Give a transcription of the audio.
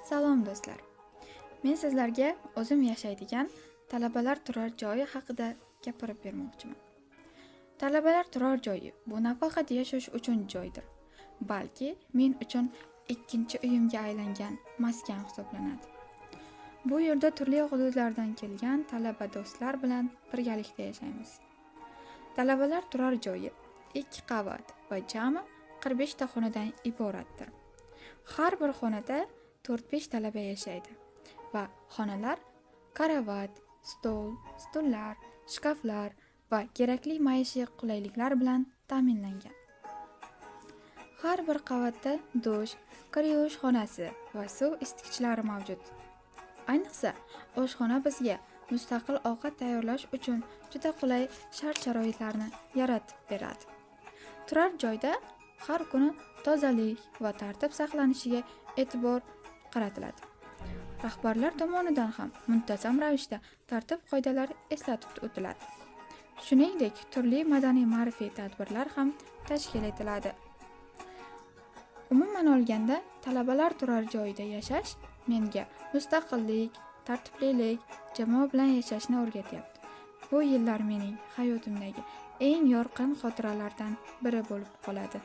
Salom do'stlar. Men sizlarga o'zim yashaydigan talabalar turar joyi haqida gapirib bermoqchiman. Talabalar turar joyi bu nafaqat yashash uchun joydir, balki men uchun ikkinchi uyimga aylangan maskan hisoblanadi. Bu yerda turli hududlardan kelgan talaba do'stlar bilan birgalikda yashaymiz. Talabalar turar joyi 2 qavat va jami 45 ta xonadan iboratdir. Har bir xonada 4-5 talaba yashaydi va xonalar karavot, stol, stullar, shkaflar va kerakli maishiy qulayliklar bilan ta'minlangan. Har bir qavatda dush, kir yuvish xonasi va suv isitgichlari mavjud. Ayniqsa, oshxona bizga mustaqil ovqat tayyorlash uchun juda qulay shart-sharoitlarni yaratib beradi. Turar joyda har kuni tozalik va tartib saqlanishiga e'tibor qaratiladi. Rahbarlar tomonidan ham muntazam ravishda tartib qoidalari eslatib o'tiladi. Shuningdek, turli madaniy-ma'rifiy tadbirlar ham tashkil etiladi. Umuman olganda, talabalar turar joyida yashash menga mustaqillik, tartiblilik, jamoa bilan yashashni o'rgatyapti. Bu yillar mening hayotimdagi eng yorqin xotiralardan biri bo'lib qoladi.